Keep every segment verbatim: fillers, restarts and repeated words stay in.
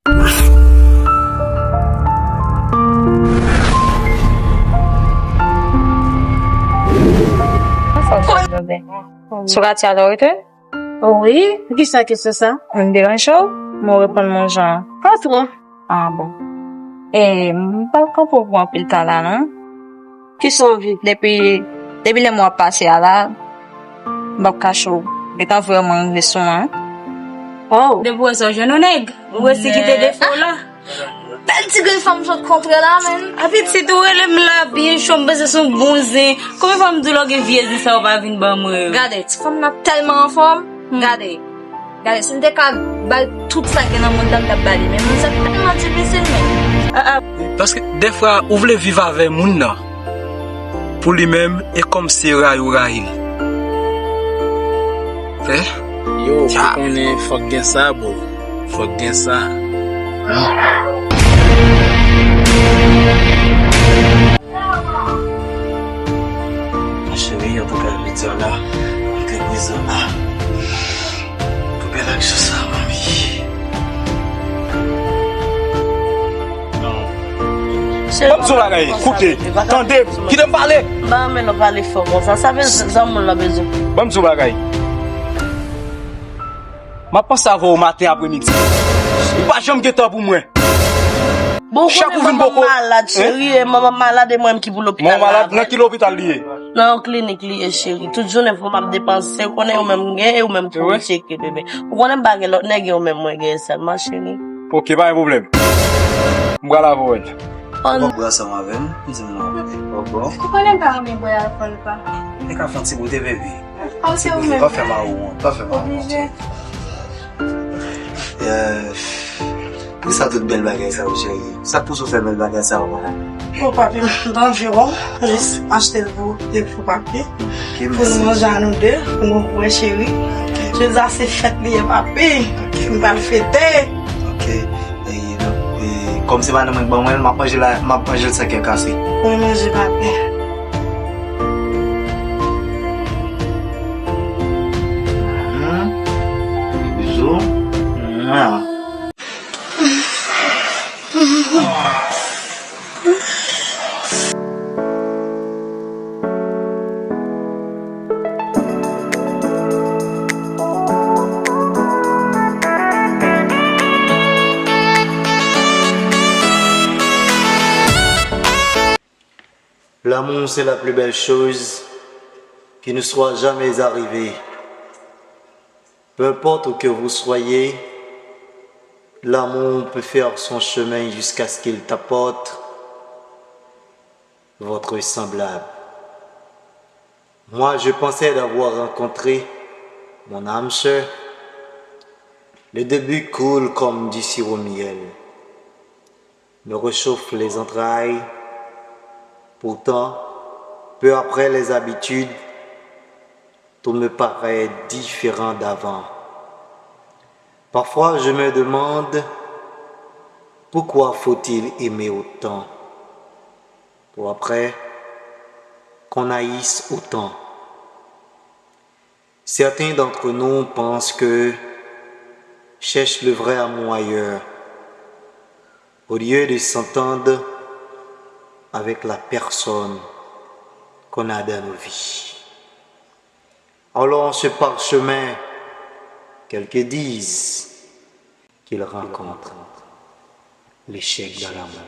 Sa w fè, bebe? Sou gati a, w rete? Wi, poukisa kesyon sa? M deranje w? Mwen reponn mwen jan. Pa twò. Ah bon. E, m p ap kanpe w pou anpil tan la, non. Kisa w anvi? Depi, depi lè mwen ap pase a la, m p ap kache w. Gentan vrèman rive sou mwen. Oh. Depi w wè sa, w jwenn yon nèg. Ou resi kite defo w la. Bèl ti grenn fanm sot kontre la, menn. Apitit, ou rele m la byen cho, m panse se yon bon zen. Konbyen fwa m di w lè w gen vye zen sa, ou pa vin ban mwen yo? Gade, ti fanm nan tèlman anfòm. Hmm. Gade. Gade, si m te ka bay tout sa gen nan mond lan, m t ap ba li, men moun sa tèlman difisil, men. Ah, ah. Paske dèfwa, ou vle viv avè moun nan pou li menm, e kòm se rayi ou rayi l. Eh? Yo, ou konnen fòk gen sa, bro. Fòk gen sa. Ma chérie, antouka, jodi a la, m te prezan la. Pou bèl aksyon sa, manmi. Ban m di w bagay, koute, tande, kite m pale. M pa renmen lè w pale fò konsa, sa vle zanmi w la bezwen. Ban m di w bagay. M ap panse avè w maten, apremidi. Ou pa janm gen tan pou mwen. Bon, ou konnen manman m malad, cheri, e manman m malad, e mwen menm ki pou lopital la. Manman malad, nan ki lopital li ye? Nan yon klinik li ye, cheri. Tout jounen pou m ap depanse, ou konnen ou menm m gen, e ou menm ki pou tcheke bebe. Ou konnen m pa gen lòt nèg, e ou menm mwen gen sèlman, cheri. Ok, pa gen pwoblèm. M pral avè w. Ou ap bwè ansanm avè m? Di m non. Ou konnen m pa renmen bwè alkòl, pa. E ka fè yon ti goute, baby. Ti goute, pa fè mari w wont, pa fè mari w wont. Oblije. Eh, poukisa tout bèl bagay sa yo, cheri? Sa k pouse w fè bèl bagay sa yo, manman? Bon, papi, m t anvi wè w, jis achte l pou, e pou papi. Ok, pou nou manje a nou de, pou nou bwè, cheri. Ok. Jodi a se fèt li ye, papi. Ok. M pral fete. Ok. E, donk, e, kòm se madanm mwen k ban mwen l, m ap manje la, m ap manje l san kè kase. Mwen manje, papi. Mhm. Bizou. Mwa. L'amour, c'est la plus belle chose qui nous soit jamais arrivée. Peu importe où que vous soyez, l'amour peut faire son chemin jusqu'à ce qu'il t'apporte votre semblable. Moi, je pensais d'avoir rencontré mon âme sœur. Le début coule comme du sirop miel, me réchauffe les entrailles. Pourtant, peu après les habitudes, tout me paraît différent d'avant. Parfois, je me demande pourquoi faut-il aimer autant pour après qu'on haïsse autant. Certains d'entre nous pensent que cherchent le vrai amour ailleurs, au lieu de s'entendre avec la personne qu'on a dans nos vies. Alors, ce parchemin, quelques disent qu'il rencontre l'échec dans l'amour.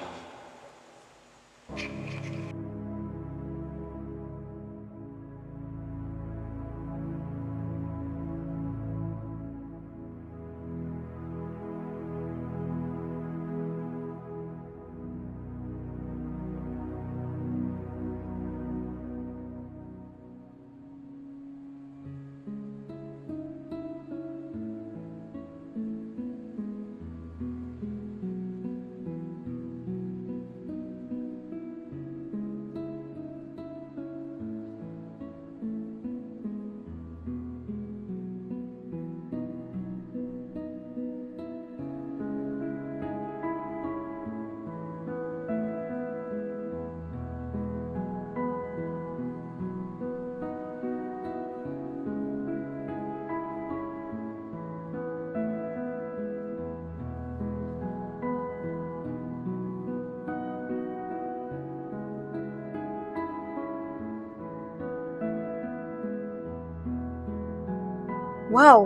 Waw,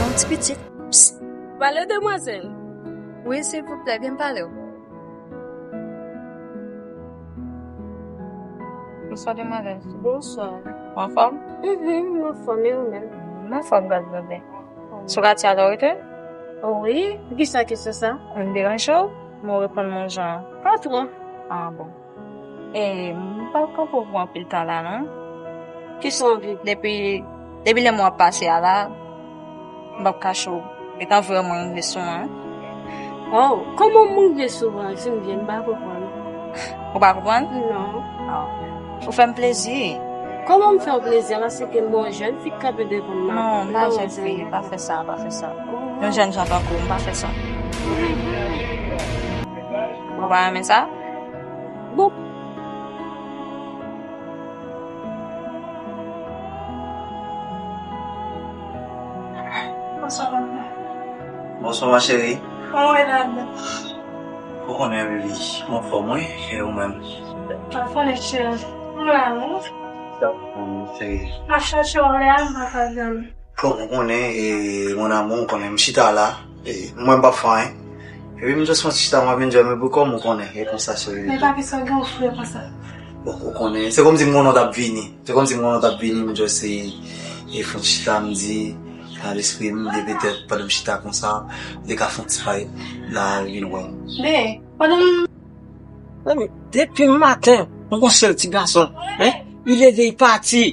yon ti pitit. Psst. Pale, demwazèl. Wi, silvouplè, byen pale w. Bonswa, demwazèl. Bonswa. Ou anfòm? Mhm, m anfòm, e ou menm? M anfòm, gad bebe. Sou katye a w rete? Wi, poukisa kesyon sa? M deranje w? M reponn m yon jan. Pa twò. Ah bon. E, m p ap kanpe w pou anpil tan la, non. Kisa w anvi? Depi, depi lè mwen ap pase a la, m p ap kache w. Gentan vrèman rive sou mwen. Oh, kòman m rive sou mwen, di m byen, m pa konprann. Ou pa konprann? Non. Oh. Ou fè m plezi. Kòman m fè w plezi? Paske m yon jèn fi k kanpe devan m la. Non, m pa jèn fi, pa fè sa, pa fè sa. Oh. Yon jèn jan tankou w, m pa fè sa. Ou pa renmen sa? Bon. Bonswa, manman. Bonswa, ma chérie. Kòman w ye ladan? Ou konnen, baby, m anfòm, wi, e ou menm? Ou konnen, cheri, m la, wi. Chérie. M ap chache w lè a, m pa ka jwenn ou. Bon, ou konnen, e, mon amour, ou konnen, m chita la, e, mwen m p ap fè anyen. Epi m just fè yon ti chita, m ap enjoy, men pou kòm ou konnen, e konsa, cheri. Men pa ki sa gen w fre konsa. Bon, ou konnen, se kòmsi m konnen w t ap vini. Se kòmsi m konnen w t ap vini, m just e, e fè yon ti chita, m di, nan lespri m, de petèt, pandan m chita konsa, m te ka fè yon ti fight, la, vin wè m. Men, pandan m Zanmi, depi maten, m gon sèl ti gason, hein? Li leve, li pati.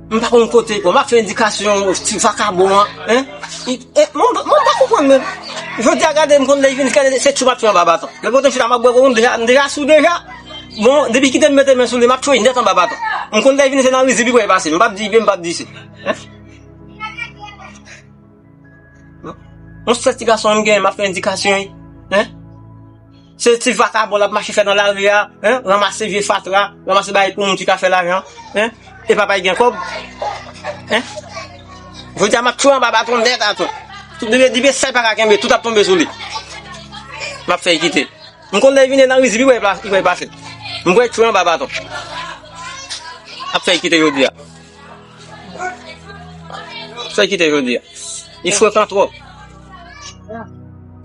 M pa konn kote l pran. M ap fè endikasyon, ti vakabon an, hein? Li, e, mwen, mwen pa konprann menm. Jodi a, gade, m konn lè li vini, gade, se tchou m ap fè anba baton. Lè pote m chita, m ap bwè kou, m deja, m deja sou deja. Bon, depi kite m mete men sou li, m ap tchwe nèt anba baton. M konn lè li vini, se nan rizib li pou l pase. M p ap di byen, m p ap di se. Hein? Yon sèl ti gason m genyen, m ap fè endikasyon, wi. Hein? Se ti vakabon l ap mache fè nan lari a, hein? Ranmase vye fatra, ranmase bagay pou moun ki ka fè lajan, hein? E papa l gen kòb, hein? Jodi a m ap tchwe anba baton nèt atò. Tout li, li, li, sa l pa ka kenbe, tout ap tonbe sou li. M ap fè l kite. M konn lè l vini nan rizib, li wè pla-, li wè pase. M kwè tchwe anba baton. Ap fè l kite jodi a. Sa ki te jodi a. Li frekan twòp.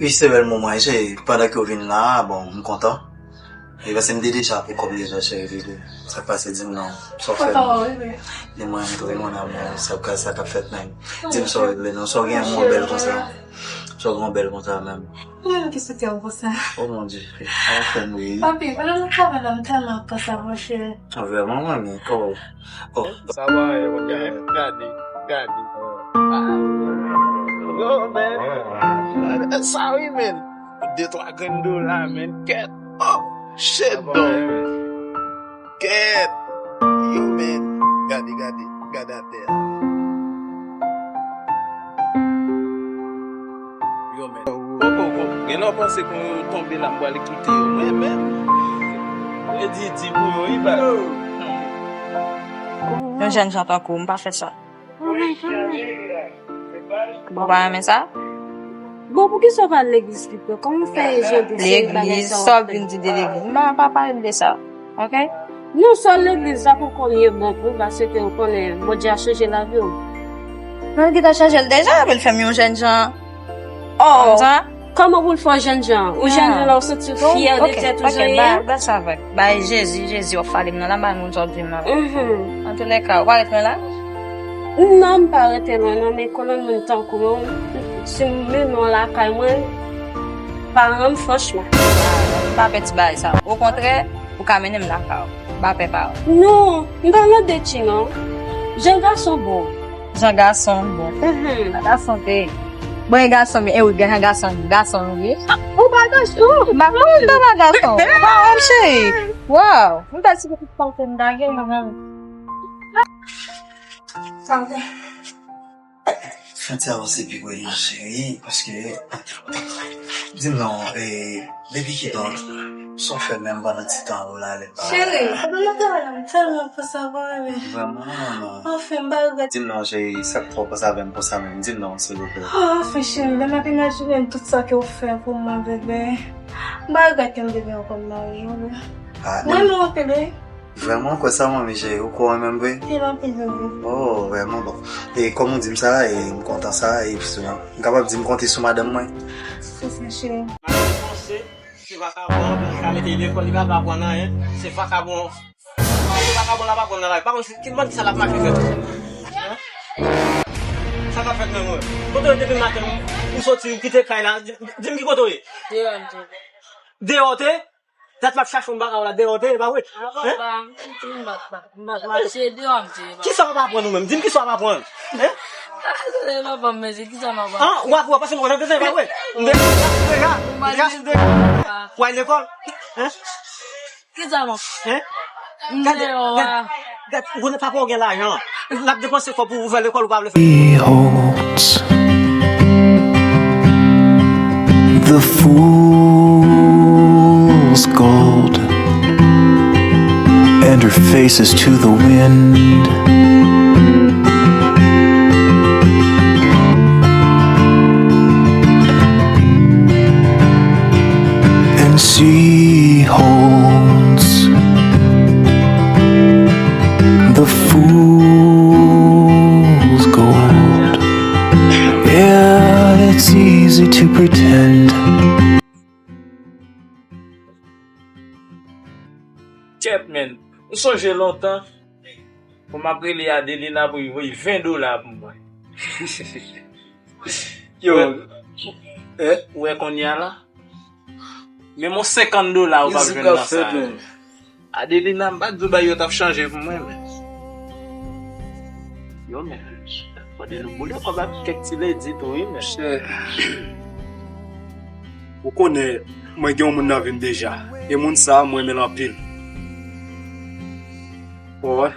Wi, se bèl moman, e se pandan ke w vin la, bon, m kontan. E paske m te deja pou kòm deja, cheri, li de. Sa k pase, di m non. Sa w fè m. Kontan, wi, wi. Di mwen, wi, mon amour, sa k, sa k ap fèt menm. Di m sa w regle non, sa w gen yon bèl konsa. Sa w gen yon bèl konsa menm. Mwen ki sou kè w konsa. Oh mon Dieu, sa w fè m ri. Papi, pandan nou travay la, m tèlman konsa, monchè. Vrèman, mwen, men, oh. Oh. Sa va, eh, gade, gade, gade. Ah. Yo, men. Sa wi, men. De twa grenn dola, men. Kèt. Oh, shit, dog. Kèt. Yo, men. Gade, gade, gade atè a. Yo, men. Oh, oh, oh. Gen lè w panse kon yo tonbe la, m pral kite yo. Mwen menm. E di, di pou yo, wi, ba. Yon jèn jan tankou w, m pa fè sa. Ou pa renmen sa? Bon, poukisa w pa al legliz pito? Kòman w fè jodi seri bagay sa w ap fè? Legliz, sa w vin di de legliz? M pa, pa pale de sa. Ok? Non, sòl legliz la pou kounye bon pou, paske w konnen Bondye a chanje lavi w. Mwen ki ta chanje l deja, pou l fè m yon jèn jan. Oh! Konsa? Kòman pou l fè w jèn jan? Ou jèn jan la, ou santi w fyè de tèt ou, jan w ye a? Ba, ba sa avèk. Bay Jezi, Jezi, w ap fale m nan la, bay moun sa w di m nan la. Antoulèka, ou pa ret lwen la? Non, m pa rete lwen, non, men kolonn moun tankou w, si m mennen w lakay mwen, pa rann m franchman. M pa pè ti bagay sa. Okontrè, ou ka mennen m lakay ou. M pa pè pa ou. Non, m pa nan deti non. Jan gason bon. Jan gason bon. Mhm. Jan gason te. Bon, e gason, e wi, jan gason, gason wi. Ou pa gason. M pa, m pa gason. Ou pa wè m cheri. Waw, m ta si pitit fanm ke m ta gen, mwen. Sa w gen? Fè ti avanse pi pre non, cheri, paske, di m non, e, depi kilè sa w fè menm pandan ti tan ou la, lè pa. Cheri, pandan mwen travay la, m tèlman panse avè w, bebe. Vrèman, manman. Anfen, m pa regrèt. Di m non, cheri, sa k fè w panse avè m konsa menm? Di m non, silvouplè. Oh, anfen, cheri, lè m ap imajine tout sa ke w fè pou mwen, bebe. M pa regrèt ke m te gen w kòm mari, bebe. Ah, m renmen w anpil, wi. Vrèman, kwè sa, manmi cheri, ou kwè w menm vre? Anpil, anpil, bebe. Oh, vrèman, bon. E kòm ou di m sa, e m kontan sa, e m kapab di m konte sou madanm mwen? Se sa, cheri. Mwen panse se vakabon an ki ka mete l lekòl, li pa aprann anyen. Se vakabon. Se vakabon l ap aprann nan lari. Pa konn ki, ki, ki sa l ap mache fè. Hein? Sa k ap fèt menm, wi? Kote w ye depi maten, ou soti, ou kite kay la? Di, di m ki kote w ye? Deyò, m te. Deyò w te? Dat m ap chache w m pa ka wè w la, deyò w te, e pa vre? Hein? Papa, m soti, m pa, pa, m pa mache, deyò m te, papa. Kisa w ap aprann ou menm? Di m kisa w ap aprann. Hein? Ah, papa, m mezi, kisa m ap aprann? Ah, w ap, w ap pase m konnen deja, e pa vre? M deja, deja, deja, deja. W al lekòl? Hein? Kisa m ap Hein? Gade, deyò gade, a. Gade, ou konnen papa w gen lajan. L ap depanse kòb pou ouvè lekòl ou pa vle fè. He holds the fool's gold and her face is to the wind. And she holds the fool's gold. Yeah, it's easy to pretend. Kèt, men, m sonje lontan pou m ap rele Adelina pou l voye ven dola pou mwen. Yo, ou wè, eh? Ou wè kounye a la? Menm yon senkant dola ou p ap jwenn nan sa. Adelina, m pa t di w bagay yo t ap chanje pou mwen, men. Yo, men, fò de nou boule kòb ak kèk ti ledi tou, wi, men. Chè, ou konnen, mwen gen yon moun nan vi m deja. E moun sa a, mwen renmen l anpil. Ou wè?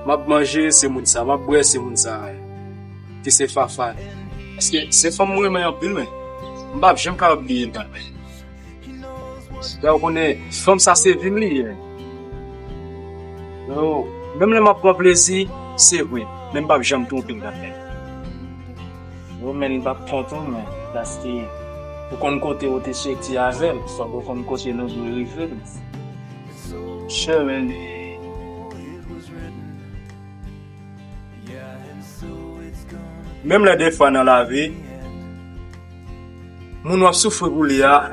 M ap manje, se moun sa. M ap bwè, se moun sa. Ki se Fafa. Paske se fanm mwen renmen anpil, men m p ap janm kapab bliye l, kanmenm. Lè w konnen, fanm sa se vi m li ye. Yo, menm lè m ap pran plezi, se vre, men m p ap janm twonpe l, kanmenm. Yo, men li p ap twonpe w, men, paske ou konn kote ou te soti avè l, fòk ou konn kote nou dwe rive. Sure, man. Menm lè defwa nan lavi, moun w ap soufri pou li a,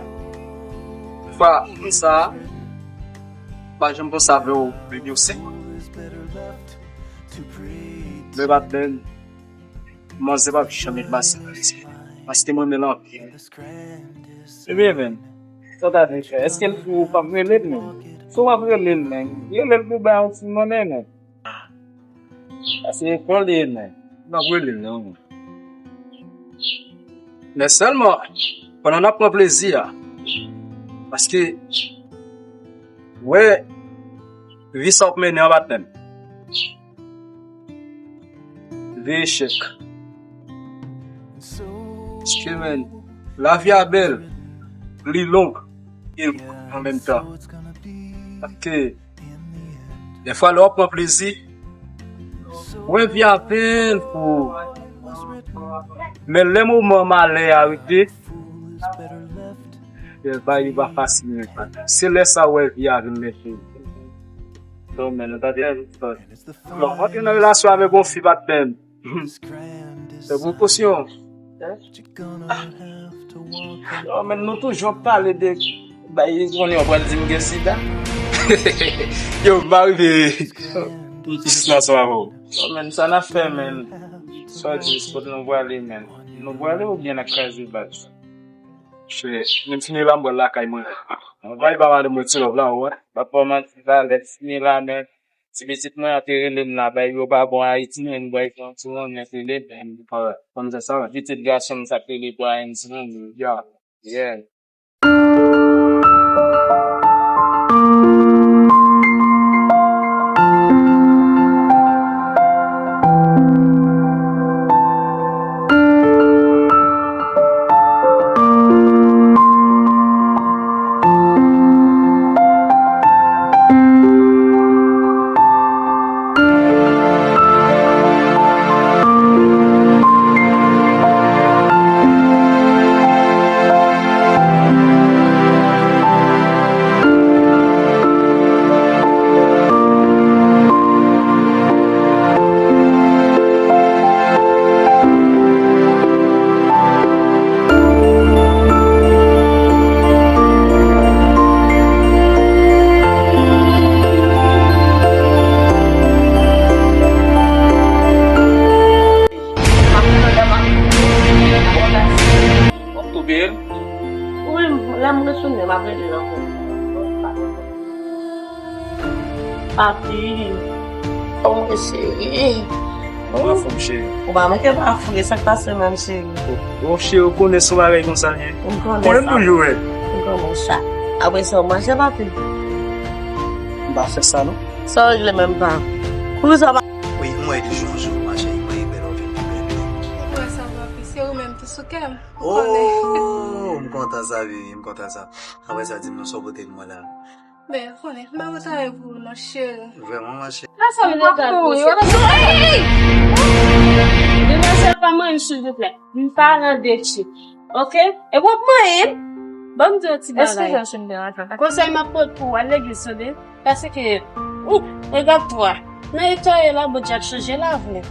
defwa, moun sa a, pa janm panse avè w, menm yon segonn. Men pa plenn, manzè p ap janm pase nan lespri. Paske mwen renmen l anpil. Ebyen, men, sa w ta vle fè? Èske l pou w p ap rele l, menm? Si w p ap rele l, menm, rele l pou w bay yon ti monnen, menm. Paske fò l ye, men. M ap rele l, non. Men sèlman, pandan n ap pran plezi a, paske, wè, vi sa w ap mennen an, patnè m. Vi echèk. Paske, men, lavi a bèl, li long, e l kout an menm tan. Paske, Dèfwa, lè w ap pran plezi, w wè vi a bèl pou ou. Men lè moman malè a rive, bagay yo pa fasil, men, patnè. Se lè sa w wè vi a vin mèchant. Yo, men, nou ta te anvi sòti. Lè w antre nan relasyon avèk yon fi, patnè m, Fè prekosyon. Hein? Ah. Yo, men nou toujou ap pale de bay, konnen yo pral di m gen sida. Yo, m pa rive jis nan son avè w. Yo, men sa n ap fè, men. Sa w di, kot nou prale, men? Nou prale oubyen n ap kraze baz? Chè, menm fini la, m pral lakay mwen. Bay ba madanm mwen ti love la, ou wè. M ap ba w manti, valè, fini la, men. Ti pitit mwen an te rele m la, bay yo pa bon Ayiti, men m bay fè yon ti ron, men rele m. Alright, kòm se sa, pitit gason m sa k rele pou Ayiti, men. Yeah. Yeah. Wi, lè m retounen, m ap rele l ankò. Papi, kòman w ye, cheri? Mwen anfòm, cheri. Ou pa manke pa fou, sa k pase menm, cheri? Bon, cheri, ou konnen se yon bagay konsa l ye. M konnen sa. Konnen m toujou wè. M konnen sa. Apre sa, w manje, papi? M pa fè sa, non. Sa w regle menm pa. Pou sa pa. Wi, m wè li chanje, ma cheri, mwen e bèl, ou vin pi bèl. Mwen sa, papi, se ou menm ki sou kè m. Oh, m kontan sa, baby, m kontan sa. Apre sa, di m non, sa w pote l mwen la. Ben, konnen, m pa kontan pou ou non, cheri. Vrèman, ma cheri. Sa, sa, m pa kouri, w ap kouri. Demwazèl, pa manyen m, silvouplè. M pa nan detwi. Oke? E w ap manyen m. Ban m di yon ti bagay. Eskize m si m deranje w, dakò? Konsèy m ap pote pou ou, al legliz, tande? Paske, ou, regarde-toi. Nan eta w ye la, Bondye ap chanje lavi w.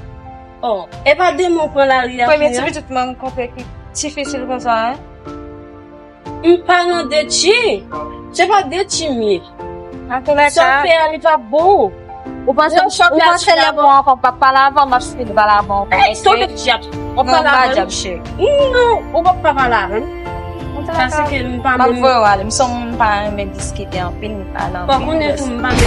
Oh, e pa demon pran lari a. Premye ti pitit mwen rankontre ki difisil konsa, en. M pa nan detwi. Se pa detwi m ye. Sa w fè a, li pa bon. Ou panse, ou panse lè bon ankò, m p ap pale avè w, m ap fin pale avè w ankò. Ey, tonbe dyab. W ap pale avè m? Non, ou p ap pa pale avè m. Paske m pa menm. M ap voye w ale. M se yon moun m pa renmen diskite anpil, m pale anpil. Fò konnen tou m pa menm.